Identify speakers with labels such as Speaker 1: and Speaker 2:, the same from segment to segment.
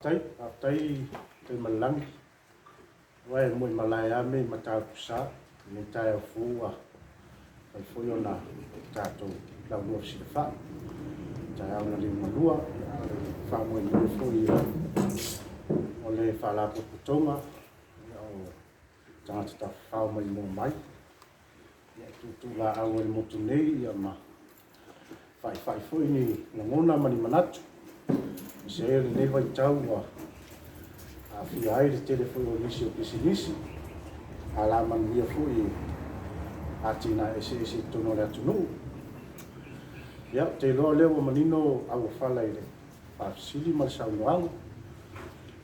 Speaker 1: Faafetai, faafetai Taimalelagi, aua e moi malae lava mea i Matautu Sa i lenei taeao fou ua mafai foi ona tatou laulua fesilafai. Taeao na liugalua, a o le faamoemoe foi o le Faalapotopotoga o tagata tafafao maimoa mai, e tuutuulaau ai le motu nei ma faifai foi ni lagona ma ni manatu. Aemaise ai o lenei vaitau ua aafia ai le tele foi o nisi o pisinisi, alamanuia foi i atinae eseese i totonu o le atunuu. Ia, ou te iloa o lea ua manino auofala i le faafesili ma le saunoaga,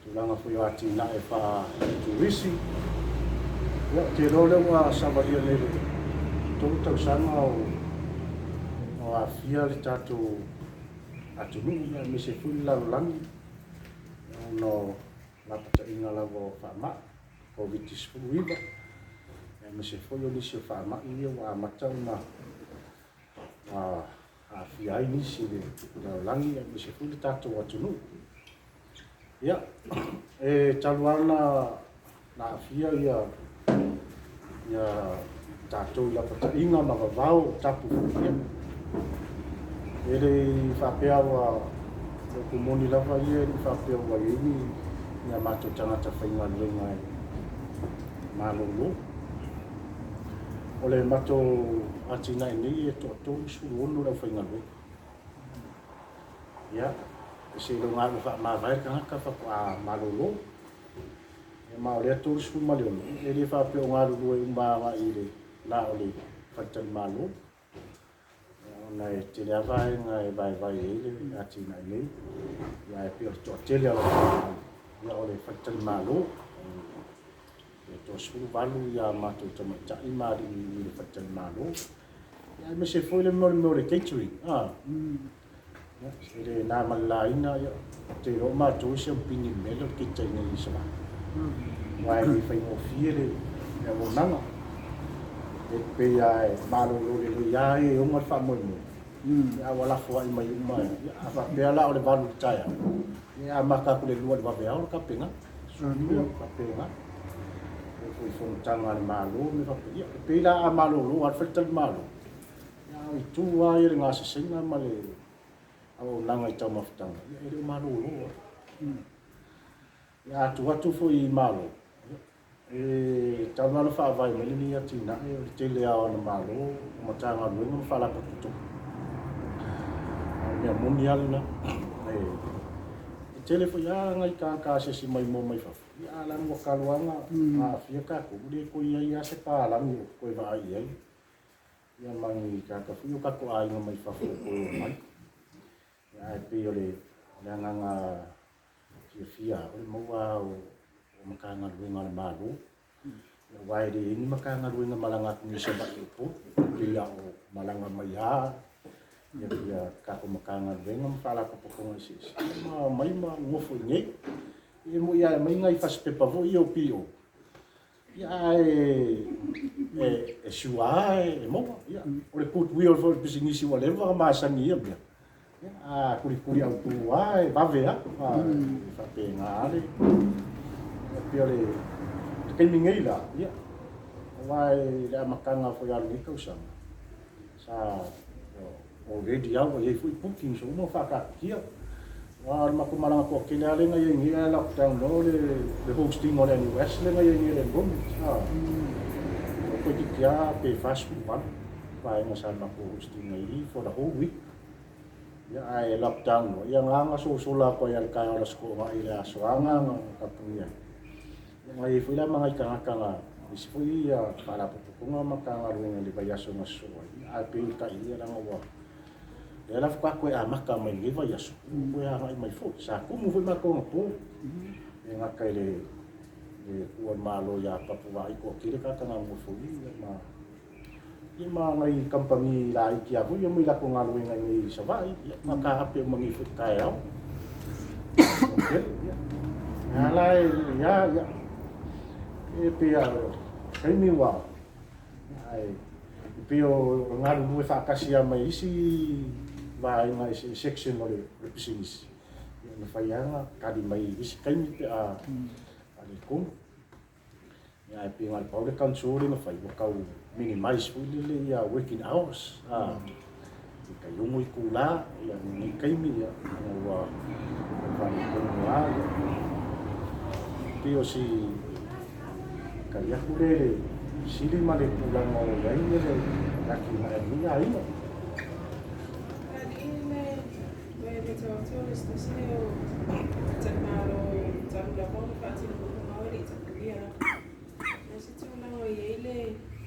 Speaker 1: tulaga foi o atinae faa-turisi. Ia, ou te iloa o lea ua savalia nei le 3 tausaga o aafia le tatou atunuu aemaise foi le lalolagi ona o lapataiga lava o faamai, Koviti-19, aemaise foi o nisi o faamai ia ua amata ona aafia ai nisi i le lalolagi aemaise foi le tatou atunuu. Ia, e talu lava ona aafia ia tatou i lapataiga ma vavao o tapu foi, ia, e le i faapea ua, o upu moni lava ia, e le i faapea ua i ai ni a matou tagata faigaluega e malolo. O le matou atinae nei e toa-36 le aufaigaluega. Ia, seiloga lava ua faamavae le tagata faatoa malolo. Ia, ma o lea 36, e le faapea o galulue uma agai i le la o le faletalimalo, ona e tele lava vaega e vaevae i ai le atinae nei. Ia, ae pei o le toatele o ia o le faletalimalo. E toa-18 ia matou tamaitai ma alii i le faletalimalo. Ia, aemaise foi le mea o le catering. E le na ma le laina, ia, ou te iloa o matou e siampini i le mea lea o le cater ina i Savaii. Aua e le faigofie le auaunaga. E pei lava e malolo lelei lava e ona le faamoemoe, a ua lafoai mai uma. Ia, a faapea la o le 8 i le taeao, ia e amata atu i le 2 i le vaveao le tapenaga. 12 faapena. E oo foi i fonotaga a le Malo ma mea faapena. Ia, e pei la a malolo lava le faletalimalo, ia a o itu lava ia i le gasesega ma le auaunaga i taumafataga, ia e le o malolo lava. Ia a tuu atu foi i Malo, e talu lava ona faavae mai lenei atinae, o le tele lava o ana Malo, o Matagaluega ma Faalapotopotoga. A o le mea moni lava lena, e tele foi lava nai tagata asiasi maimoa mai fafo, ia a leaga ua talu lava ona aafia tatou, ua le toe i ai lava se palagi o toe vaai i ai, ia ma ni tagata foi o tatou aiga mai fafo o toe omai. Ae pei o le agaga fiafia o le maua lava o Matagaluega a le Malo, aua e leai ni Matagaluega e malaga atu nei i Savaii i Upolu, e pei lava o malaga mai lava ia tatou Matagaluega ma Faalapotopotoga eseese, ma omai ma nonofo i inei. E moni lava e aumai nai fasipepa foi ia o PO, ia ae e sure lava e maua. Ia, o le goodwill foi o le pisinisi ua leva ona masani i ia mea, ia, a kulikuli autu lava e vave lava. E faapena lava le... E pei o le taimi nei la, ia, aua i le amataga foi lava o lenei tausaga, sa already lava ua i ai foi bookings ua uma ona faataatitia. Aua o le matou malaga toatele lava lea na i ai nei ae lockdown loa le hosting o le NUS lea na i ai nei le enrollment. Ua toeitiiti lava pe 48 vaega sa matou host ina i for the whole week. Ia ae lockdown loa, ia na ona sosola atu ai lava i le taeao o le Aso Toonai i le Aso Aga na tapunia ai. Ia na i ai foi la ma nai tagata na isi foi faalapotopotoga ma Matagaluega i le vaiaso na sosoo ai, ae pei o le tai ia leaga ua lea la faatoa toe amata mai lenei vaiaso, ua toe agai mai foi. Sa tumu foi matou anapo, e le gata i le tuu a le Malo ia Papu Vaai toatele tagata na nonofo i i, ma ia ma nai kamupani laiti lava foi ia mai latou galuega i inei i Savaii, ia ma taape uma nei foi i le taeao. Ia, a la e ia, ia, e pei lava o le taimi ua, ae e pei o galulue faatasi lava ma isi vaega, section o le pisinisi. E mafai lava ona tali mai i isi taimi pe a faaletonu. Ia ae pei na o le pau le control lea na fai ua tau minimize foi lele ia working hours a i tai 6 itula ia lenei taimi ia ona ua faaletonu lava ia. Pei o si tali atu lea i le fesili ma le tulaga o i ai le atinae a lenei aiga.
Speaker 2: Alii le Toe matau atu o le se tasi lea o faletalimalo talu lava ona faatino puipuiga e le i tapunia lava. O se tulaga o i ai le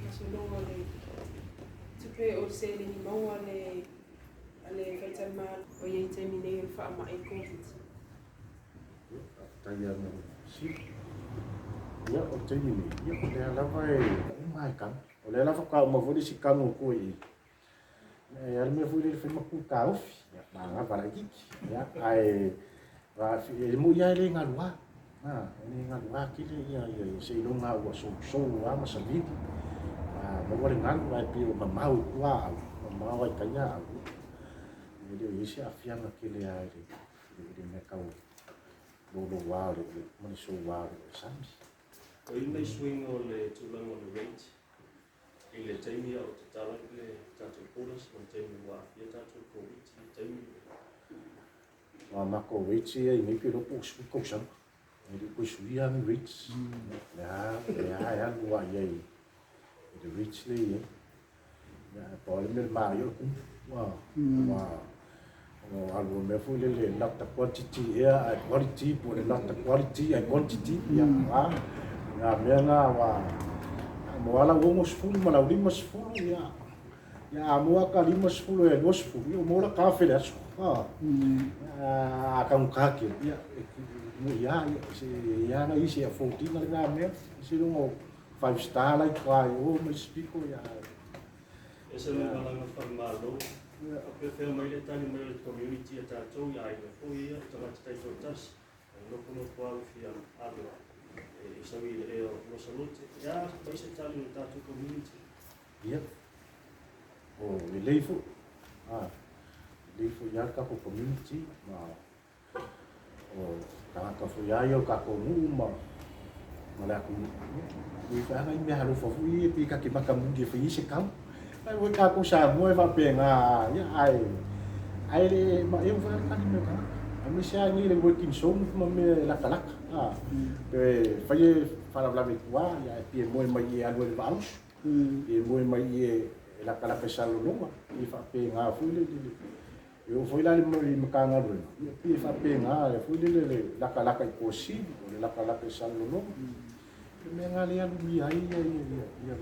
Speaker 2: gasologa o le tupe o le seleni maua a le a le faletalimalo o i ai i taimi nei o le faamai Covid.
Speaker 1: Ia, faafetai lava mo le fesili. Ia, o le taimi nei, ia, o lea lava e uma lava e kanu. O lea la faatoa uma foi le isi kanu atu i i. E i ai le mea foi lele fai ma tu taofi, ia, manava laitiiti. Ia, ae e moni lava e le galu lava. E le galu lava tele ia, ia, seiloga lava ua sousou lava ma savili, a maua le galu, ae pei o mamao i tua aau, mamao lava i tai aau. E le o i ai se aafiaga tele lava i le mea tau louloua o le, ma le soua o le sami.
Speaker 3: O i ai nai suiga o le tulaga o le rate I le taimi a o tatala le tatou borders ma le taimi ua aafia tatou i le Koviti i le taimi lea.
Speaker 1: Aua matou rates ia i nei pe iloa po o 10 tausaga e le i toe suia ni rates. O lea lava e alu lava i ai i le rates lea e i ai. Ia pau lava le mea e manaia o le tumu. Aua o alu o mea foi lele not the quantity ea ae quality po o le not the quality ae quantity ia a ngā mea ngā aua mo ala 60 ma lau 50 ia ia a moa ka 50 e 20 ia mo la ka fele aso a a ka ke ia mo ia ia se ia na isi a 14 na ngā mea isi lunga five star like kai o mai spiko ia.
Speaker 3: Ese le malaga faale-Malo, faapefea mai le tali mai o le community a tatou i aiga foi ia, tagata taitoatasi, e nofonofo lava fia alu e sau i le ea o Losalute. E a mai se tali o le tatou community?
Speaker 1: Ia, o lelei foi, a, lelei foi lava le tatou community ma O tagata foi lava ia o le tatou nuu ma ma le atunuu, ia, e fai lava nai meaalofa foi ia pei ta te matamuli e fai ai se tau. Ae foi tatou Samoa e faapena, ia, ae ae le maeu foi lava le tali mai o tagata. Aemaise lava nei le working zone ma mea e latalata, a, pe fai e faalavelave i tua, ia, ae pei e moe mai i e alu ai i le Vaausu, pei e moe mai i e latalata i Salelologa, pei e faapena foi le E oo foi la i le Matagaluega, ia pei e faapena foi lele le latalata i Tuasivi, o le latalata i Salelologa. O le mea lena lea e alumia ai ia ia ia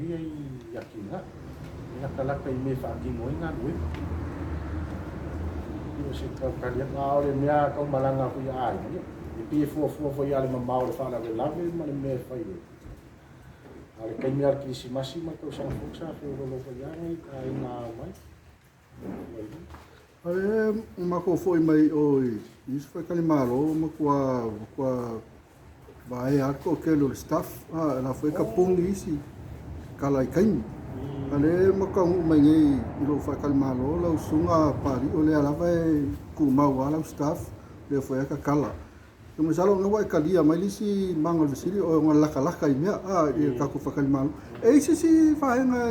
Speaker 1: ia nei atinae. E latalata i mea e faatino ai galuega. Pei o se tau tali atu, a o le mea tau malaga foi a aiga, ia, e pei e fuafua foi lava i le mamao o le faalavelave ma le mea e fai ai. A o le taimi lava o le Kerisimasi ma le tausaga fou sa feoloolo foi lava nai aiga omai.
Speaker 4: Ae matou foi mai o i isi faletalimalo ua matua matua vaea lava le toatele o le staff a la foi e tapuni isi kala i taimi. A lea e matou taunuu mai nei i lou faletalimalo lau susuga Papalii o lea lava e tumau lava lau staff lea foi e tatala. Masalo o lena ua e talia mai le isi maga o le fesili o ona latalata i mea a i le tatou faletalimalo. E i ai se isi vaega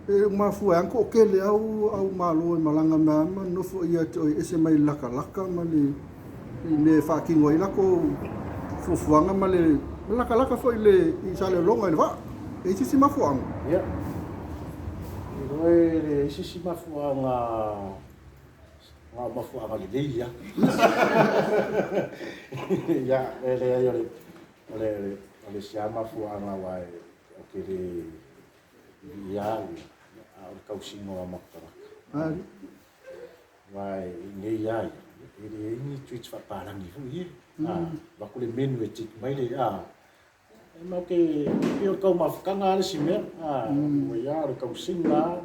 Speaker 4: e mafua ai ona toatele au au malo e malaga mai lava ma nonofo ia te oe e ese mai le latalata ma le i mea e faatino ai latou fuafuaga ma le latalata foi i le i Salelologa i le vaa. E i ai se isi mafuaaga?
Speaker 1: Ia, iloa e leai se isi mafuaaga. Na o mafuaaga lelei lava. Ia, e leai o le, o le, o le isi lava mafuaaga aua ou te le viia au ia, a o le tausiga o a matou tagata. Aua i inei lava ia, e leai ni treats faapalagi foi ia. A avatu le menu e tick mai le, a, E matou te pei o le taumafataga lava le isi mea, a, ua o le tausiga lava,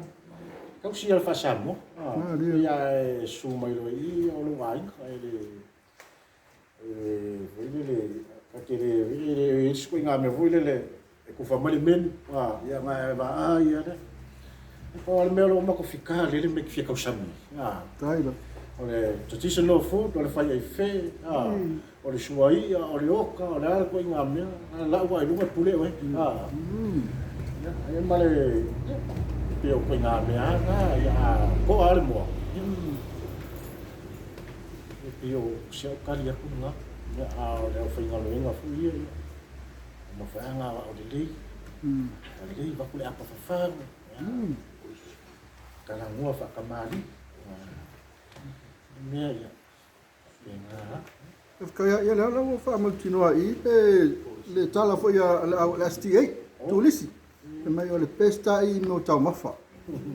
Speaker 1: tausi lava i le faa-Samoa, a, pei lava e susu mai loa i i o lou aiga, e le, e foi lele, ta te le, e le i ai se ituaiga mea foi lele e tufa mai le menu, a, ia ona e vaai lava lea. E pau lava le mea o lo o matou fika lele mea e te fia tausami ai, a.
Speaker 4: Faafetai lava.
Speaker 1: O le traditional food, o le faiaifē, a, o le suaia, o le oka, o le a le ituaiga mea, a lau lava i luga e pule oe, a. Ia, ia ma le, ia, pei o ituaiga mea lava na, ia a to'a lava le moa, ia, e pei o si au tali atu lena, ia, a o le aufaigaluega foi ia, ia, e nofo ai lava agavao lelei, lelei, avatu le apa fafaga, ia, Talanoa faatamalii mea ia faapena lava.
Speaker 4: Faafetai lava. Ia lea la ua faamautinoa i i le tala foi a le STA, turisi, fai mai o le best lava i mea o taumafa.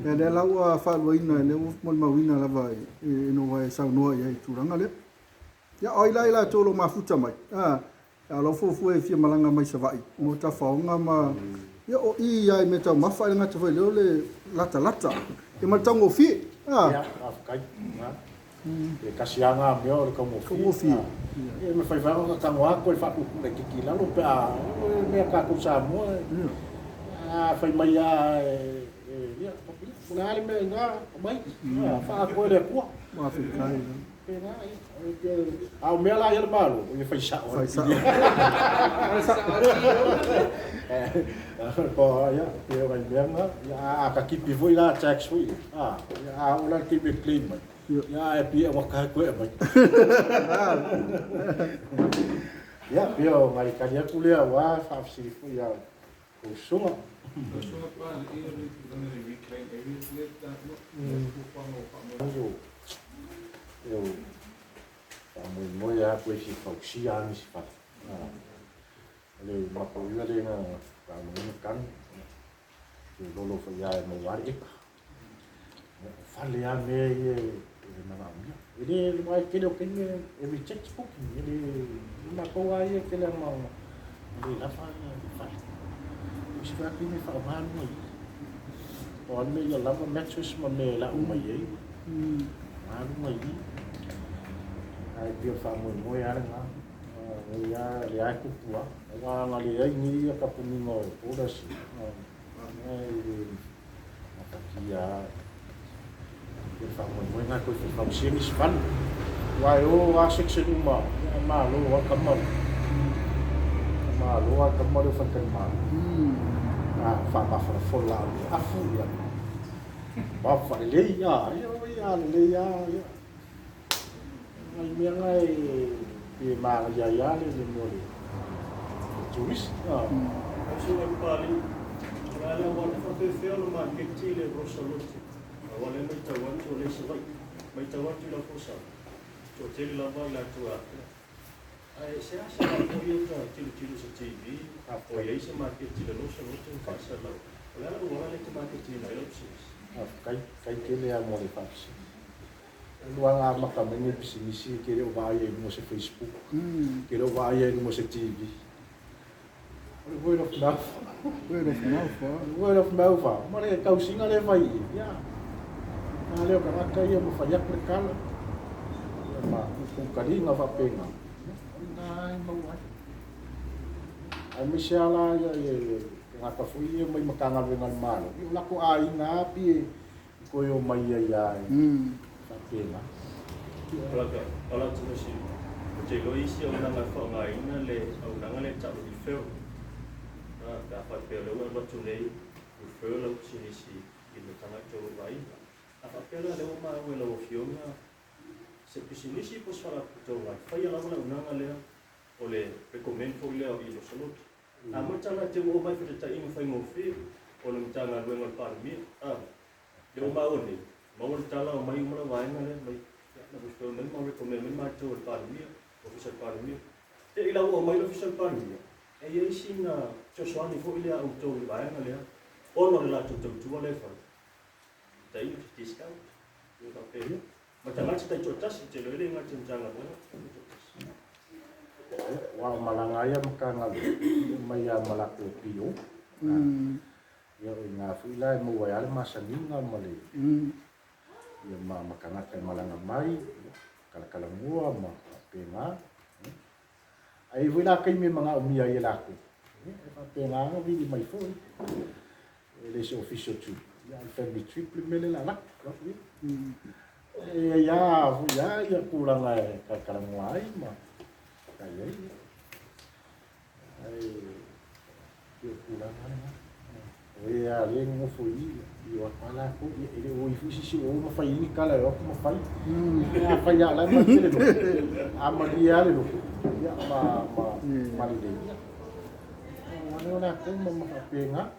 Speaker 4: Ia lea la ua faaluaina, lea ua molimauina lava ina ua e saunoa i ai i le tulaga lea. Ia, o ai la i latou o lo o mafuta mai? A, a o lau fuafua e fia malaga mai Savaii mo tafaoga ma... Ia, o i lava i meataumafa e le gata foi i lea o le latalata ia ma le taugofie. A.
Speaker 1: Ia, faafetai. E tasi lava na mea o le taugofie.
Speaker 4: Taugofie.
Speaker 1: Ia, e mafai foi ona tago atu e faatupu laitiiti i lalo pe a... O le mea a tatou Samoa, a fai mai lava e... Ia, o le a le mea i ina, aumai, faaatoa e le Atua.
Speaker 4: Faafetai.
Speaker 1: A o mea la ia le Malo, ia fai sao.
Speaker 4: Fai sao.
Speaker 1: Ia, pei o nai mea na, ia a ta tipi foi la tax foi, a, ia a oo la i le taimi e claim ai, ia ae pei e augata e toe aumai. Ia, pei o nai tali atu lea aua faafesili foi a tou usuga. E faamoemoe lava atu e fia fausia lava nisi fale. O le mapuia lea na faalogologo tanu, feololo foi lava e maua lava le eka. O fale lava mea ia e manaomia. E le, aua e tele o taimi e reject booking, e le, o matou lava ia e tele lava ina le lava fale. O isi foi lava taimi e faaaoga luga i i. O a le mea ia lava mattress ma mea e lau mai ai, faaaoga luga i i. Ae pei o le faamoemoe lava lena, o lea lava e tupu lava. Aua ana leai nei ia tapuniga o borders, e le Matakia e le faamoemoe na toe fia fausia nisi fale. Aua e o lava section uma, ia malo lava tama le, malo lava tama lea o faletalimalo. A faamafolafolafola lava o le afu, ia mapu faalelei, a, ia oi a lelei lava, ia. Nai mea na e pei e manaia ai lava le mea o le turisi.
Speaker 3: Lau Susuga Papalii, o le a le auala faapefea ona maketi le Rosa Lote aua lea e matau atu o lea i Savaii. Matau atu i lau folasaga, toatele lava i latou e afea. Ae seasea foi ia ta tilotilo i se TV o i ai se maketi i le Rosa Lote ma faasalalau. O le a le auala lea e te maketiina ai lau pisinisi?
Speaker 1: Faafetai, faafetai tele lava mo le faafesili. Talu lava ona amata mai lenei pisinisi e te le o vaaia i luga o se Facebook, e te le o vaaia i luga o se TV. O le word of mouth.
Speaker 4: Word of mouth.
Speaker 1: Word of mouth. Ma le tausiga lea e fai i i. Ia, na lea o tagata ia ua fai atu le tala. Ia ma kukukaliga faapena. Ia, o i ina e maua ai. Aemaise lava la ia tagata foi ia mai Matagaluega a le Malo, ia o latou aiga lava pei e Toe o mai ai a e faapena.
Speaker 3: Pala Timothy, ou te iloa isi auaunaga e faaaogaina le auaunaga lea e tau o referral. Pe a faapea o lea ua e alu atu nei refer lau pisinisi i le tagata o lo o vaaiga. A faapea la o lea ua maua e lau Afioga se pisinisi po o se faalapotopotoga e faia lava le auaunaga lea o le recommend foi lea i lou saloto. Amata la te ua oo mai fetetaiga faigofie o le Matagaluega o le Palemia. A, lea ua maua nei, maua le tala omai uma le vaega lea mai, ia, na refer mai ma recommend mai matou e le Palemia, Ofisa o le Palemia. Te i la ua omai le Ofisa o le Palemia, e i ai sina fesoasoani foi lea a outou i le vaega lea, ona o le latou tautua lea e fai. Fetetaiga, se discount, ia faapea. Ma tagata taitoatasi, ou te iloa e le gata i Matagaluega, taitoatasi.
Speaker 1: Aua o malaga ai a Matagaluega, e omai lava ma latou PO. Ia o i ina foi la e maua ai lava le masaniga ma le ia ma tagata e malaga mai, ia, talatalamua ma faapena. Ae i ai foi la taimi e manaomia ai e latou, ia e faapena ona vili mai foi. E le se official trip, ia a o le family trip le mea lea o le a alu atu. E i ai lava foi lava ia tulaga e talatalanoa ai ma fai ai. Ae pei o le tulaga lena. O e lava lea e nonofo i i, i o atu lava latou, ia e le o i foi se isi o o ma fai ai ni tala e o atu ma fai. Afai lava o la e malie le loto, a malie lava le loto, ia ma ma ma lelei, ia ua lea o latou ma ma faapena.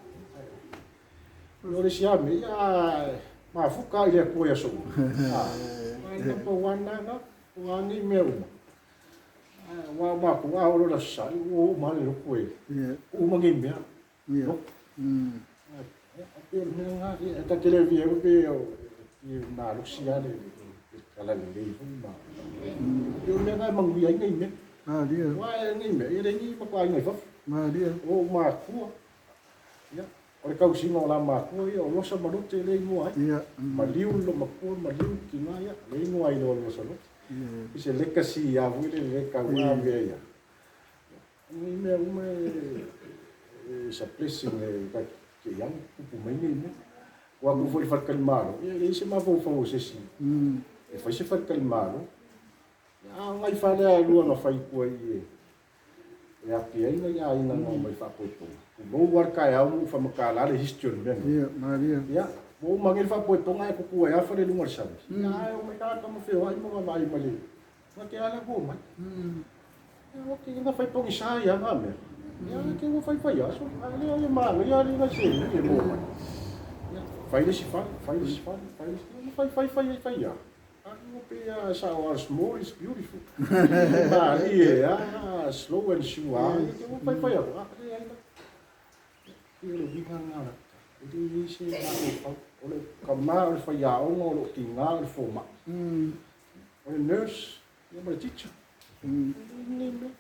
Speaker 1: O le isi lava mea, ia mafuta lava i le Atua i aso uma. Ai number one lava, o a nei mea uma. Aua o matou, a oo loa i le Aso Sa, ua uma lava le loto e uma nei mea. Loto. E pei o le mea lena, e ta te le avia ai pe e malosi lava le talalelei foi ma... E pei o le mea lena e manuia ai nei mea. Aua nei mea, e le ni matuaiga i fafo. O ou matua, ia, o le tausiga o la matua ia, o Losa ma Lote lea e igoa ai. Maliu le loomatua, maliu le tina, ia, lea e igoa ai loa o Losa Lote. I se legacy lava foi lele e tau ave ia. Nei mea uma e is a blessing e ta te iau tupu mai nei mea. Ua atu foi i le faletalimalo, ia e leai se mafaufau o se isi e fai se faletalimalo. A o nai fale lava e lua na fai i tua i i e api ai nai aiga na omai faapoepoga. Tulou lava le taeao ma ou faamatala le history o le mea nei.
Speaker 4: Ia, malie.
Speaker 1: Ia, ua uma nei le faapoepoga ae tutu ai lava fale i luga o le sami. Ia, ae omai tagata ma feoai ma vaavaai mai le Na te ala ko mai. Ia o te ina fai pogisa ia nga mea. Ia te ua fai fai aso. A le o ma ia le na se ni e mo mai. Ia fai le si fai, fai le si fai, fai le si fai fai fai fai ia. A no pe a sa o small is beautiful. Ma li e a slow and sure. Te ua fai fai a. A le ai na. Ia o le uiga lena o le E le i ai se mafaufau. O le tama o le faiaoga, o lou tiga o le fomai. O le nurse, ia ma le teacher. E leai lenei mea.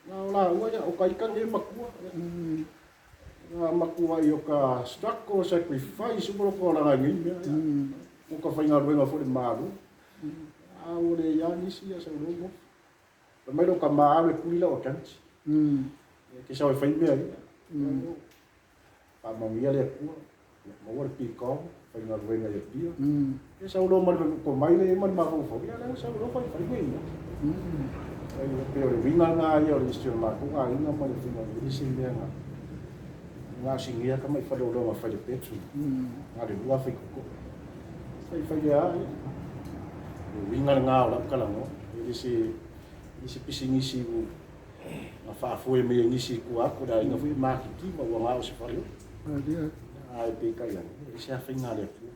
Speaker 1: Na o laua ia, o ka ita nei matua. Na matua i o ka struggle, sacrifice, uma loko olaga i nei mea. O ka faigaluega foi i le Malo. A ua leai lava nisi, ia sau loa nofo. Fai mai lou tama alu e kuli lau akanti. E te sau e fai mea ia. Faamanuia le Atua, ia maua le pikao, faigaluega i Apia. Ia sau loa ma le tomai lea ma le mafaufau, ia lea ua sau loa fai fai mea ia. Ai pei o le uiga lena ia o le isi o le matou aiga ma le faigaluega, e ese mea na gasigia tamai faleoloa na fai i le bedroom. Na o le lua faitotoa. Fai fai lea ia. O le uiga lena o lau talanoa. E le se le se pisinisi ua na faafoe mai e nisi i tua atu, le aiga foi e matitiva ua na o se faleolo. Ae peitai ane, e ese lava faiga a le Atua.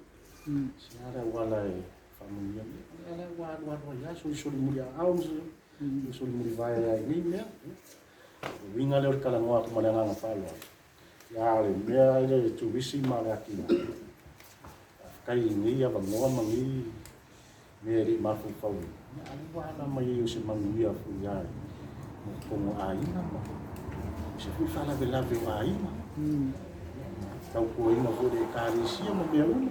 Speaker 1: Se a le auala e faamanuia mai. O lea ua alualu ai lava, solisoli aao ma solimulivae ai i nei mea. O le uiga lea o le talanoa atu ma le agaga faaaloalo. Ia o le mea i le turisi ma le atinae, faafetai i nei avanoa ma nei mea e le i mafaufau ai, ia a lea ua ala mai ai o se manuia foi lava mo totonu o aiga ma se foi faalavelave o aiga. Ia, ma tautuaina foi le Ekalesia ma mea uma.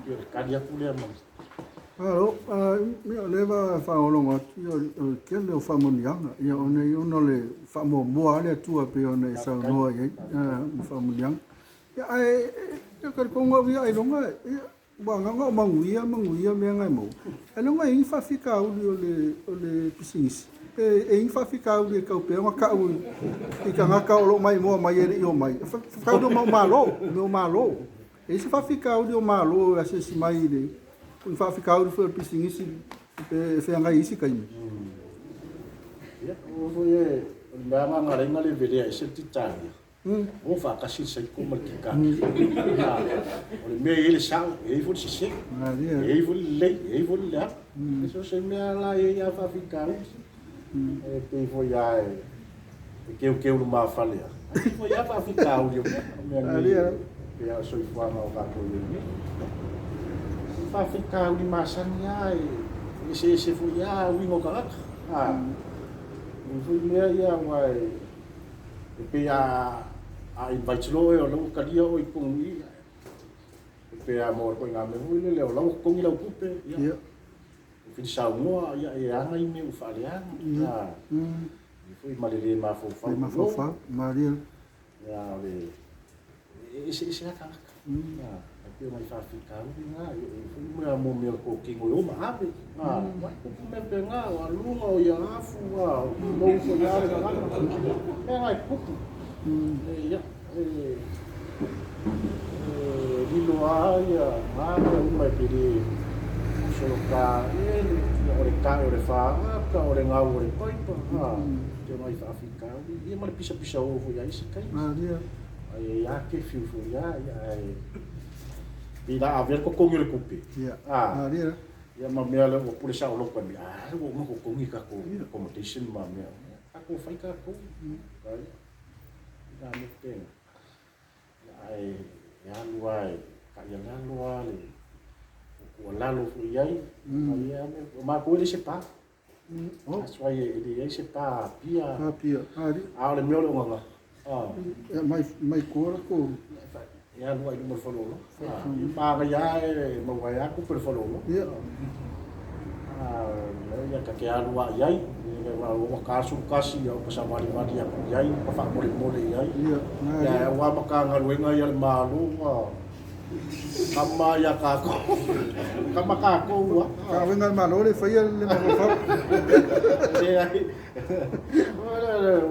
Speaker 1: Ia o le tali atu lea ma
Speaker 4: Malo, ia o lea e faalogologo atu, ia o le tele o faamanuiaga, ia ona ona o le faamuamua lava le Atua pei ona e saunoa i ai ma faamanuiaga. Ia ae ia talitonu au ia ailoga ia ua agaga o manuia manuia mea na e maua. Ailoga e i ai ni faafitauli o le o le pisinisi. Pe e i ai ni faafitauli e tau pea ona tau i tagata o lo o maimoa mai e le i omai. Faafitauli o Malo, mea o Malo. E i ai se faafitauli o Malo e asiasi mai i le ni faafitauli foi o le pisinisi pe feagai i isi taimi.
Speaker 1: Ia, o foi e, o le mea lava na ala ai ona levelea ese le titalia, o faatasi le saiko ma le titalia. O le mea e i ai le sao, e i ai foi le sese, e i ai foi le lelei, e i ai foi le leaga. E so o se mea la e i ai lava faafitauli. E pei foi lava e keukeu lumafale lava, ae i ai foi lava faafitauli o mea, o mea nei pei lava o le soifuaga o tatou i ai nei. O faafitauli masani lava e eseese foi lava uiga o tagata. O foi mea ia aua e pei a invite loa oe o la ua talia oe i totonu i i, e pei lava mo le ituaiga mea foi lele o la ua totogi lau tupe, ia. O fili saunoa, ia e ana i mea ua faaleaga. Ia, e foi ma le le mafaufau.
Speaker 4: Le mafaufau, malie.
Speaker 1: Ia, o le e eseese lava tagata. Ia, Ai pei o nai faafitauli na, e oo foi mea mo mea o le kokiga e o ma ave. A, uai tupu mea pena, o aluga, o ia afu, a, o lou foi lava le gagana. Mea na e tupu. E, ia, e, e lilo lava ia na mea uma e te le soloka e le, ia, o le tae o le faata, o le gau o le paipa, a, te o nai faafitauli, ia ma le pisapisa oo foi ia isi taimi. Ai e ia ke fiu foi ia, ia ae pei la ave le totogi o le tupe.
Speaker 4: Ia.
Speaker 1: Ah.
Speaker 4: Malie la.
Speaker 1: Ia ma mea lea ua pule saoloto ai mea, ah, ua uma totogi tatou accommodation ma mea. Tatou fai tatou. Ai. Ina mea tena. Ia ae e alu lava e taialalo lava le tuualalo foi i ai. Ia, o matou e le se pa.
Speaker 4: Oh.
Speaker 1: That's why e leai se pa Apia.
Speaker 4: Apia. Ali.
Speaker 1: A o le mea o le ogaga. Ah.
Speaker 4: E mai mai kua la ko.
Speaker 1: E alu ai luma o le faleoloa. E manaia lava e maua ai lava tupe le faleoloa.
Speaker 4: Ia.
Speaker 1: Ah, ia ta te alu lava i ai. Ua ta 11 ia ua savalivali atu i ai, ma faamolemole i ai.
Speaker 4: Ia.
Speaker 1: Ia, aua Matagaluega ia a le Malo ua Kama ia tatou. Kama tatou a.
Speaker 4: Kawenga le Malo le faia le mafaufau.
Speaker 1: Leai.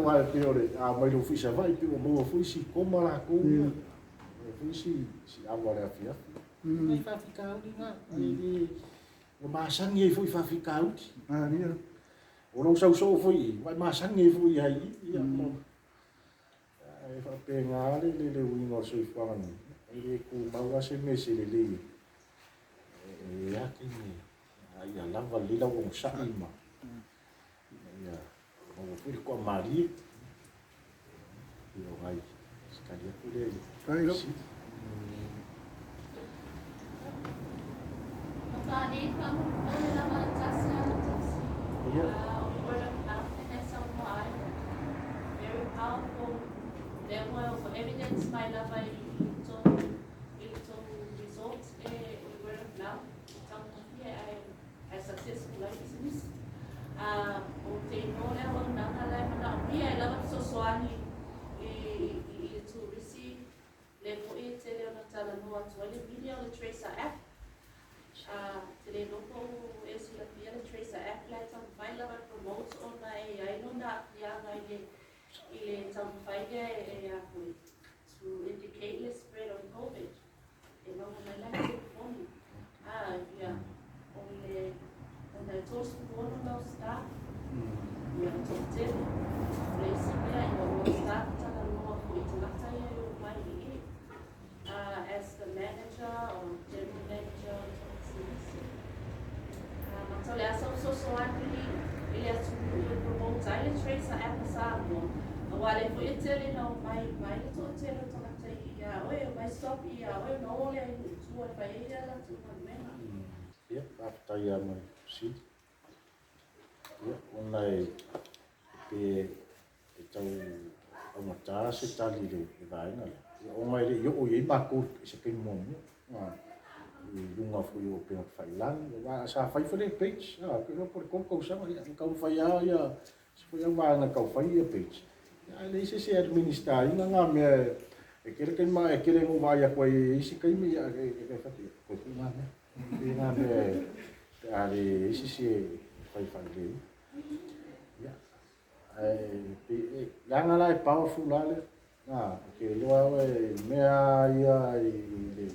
Speaker 1: Ua e pei o le a mai le ofisa Savaii pei ua maua foi si koma latou ia. Maua foi si si ava o le afiafi. Nai faafitauli na. Ua masani ai foi faafitauli. O lou sau soo foi i, ua e masani ai foi ai i. Ia, E faapena le le uiga o le soifuaga nei, e le tumau lava se mea e selelei ai. E i ai lava taimi a ia lava lelei lau onosai ma ina ia maua foi le toamalie. E pei o nai si tali atu lea i le fesili. Ia.
Speaker 5: Lea foi e tele ona talanoa atu ai le media o le Tracer App. Te le iloa po o e silafia le Tracer App la e taumafai lava e promote ona e i ai lona aafiaga i le i le taumafai lea e a foi to indicate le spread of Covid. E maua mai la i le telefoni. Ia, o le ona e 36 lau staff, ia e toatele. O le isi mea, ia ua start talanoa foi i tagata ia e omai i i as the manager or general manager o pisinisi. Ma tau le asa o fesoasoani i le atunuu e promote ai le Tracer App a Samoa, aua o lea foi e tele ina omai mai le toatele o tagata ia oe, omai stop ia oe ona o lea i nuu i tua e fai ai a latou galuega.
Speaker 1: Ia, faafetai lava mo le fesili. Ia, ona e pe e tau augata se tali i le vaega lea, ia ona e le i oo i ai matou i se taimi muamua, a, i luga foi o upega tafailagi, aua sa fai foi le page, a, ou te iloa po o le 3 tausaga, ia na taumafai lava ia se foi au vaega e tau fai ia page, ia ae leai se isi e administer ina ngā mea e tele taimi ma e tele na ou vaai atu ai i isi taimi, ia e fai atu, ia toe tuu ngā mea, e ngā mea pe a le i ai se isi e fai faalelei. Ia, ae pei e leaga la e powerful la lea, a, ou te iloa au e mea ia i le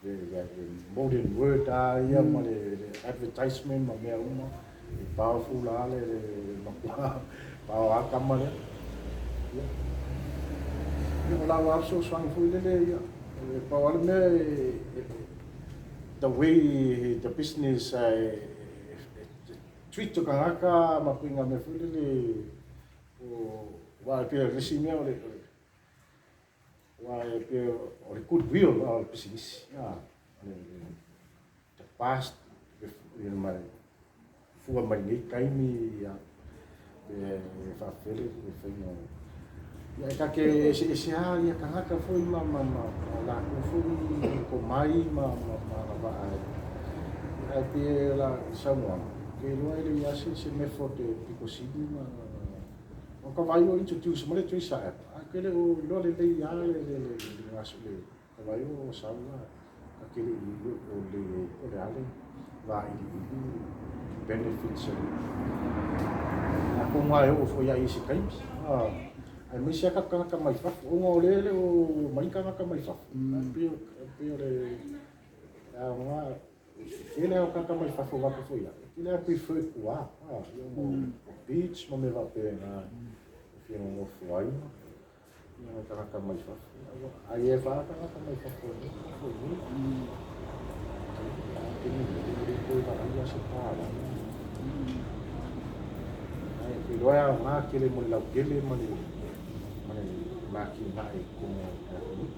Speaker 1: le le modern word a ia ma le advertisement ma mea uma, e powerful la le matua power a tama lea. Ia, ia o lau lava fesoasoani foi lele ia, e pau lava le mea e the way the business e treat o tagata ma ituaiga mea foi lele o aua e pei o le isi mea o le aua e pei o le goodwill o le pisinisi a o le the past ma le fua mai lenei taimi ia pe faapefea le faiga o ia e ta te eseese lava ia tagata foi ma ma ma latou foi tomai ma ma agavaa ae pei o la saunoaga ou te iloa e leai lava se method e pito sili ma o ka vaai ua introduce mai le Tracer App ae ou te le o iloa lelei lava le le le le Vaai ua sau la ta te le i o lelei ai po o le a le vailiili benefits o atonu lava e oo foi lava i isi taimi aemaise lava tatou tagata mai fafo ona o lea e le o omai ni tagata mai fafo. Ae pei o le aoga tele lava o tagata mai fafo e o atu foi lava, e tele lava prefer i tua, o beach ma mea faapena e fia nonofo ai ma tagata mai fafo. Ai e va tagata mai fafo e nofo i inei. A o le taimi nei, ua le toe vaaia se palagi. Ae ou te iloa e aoga tele mo le lautele ma le atinae i totonu o le atunuu.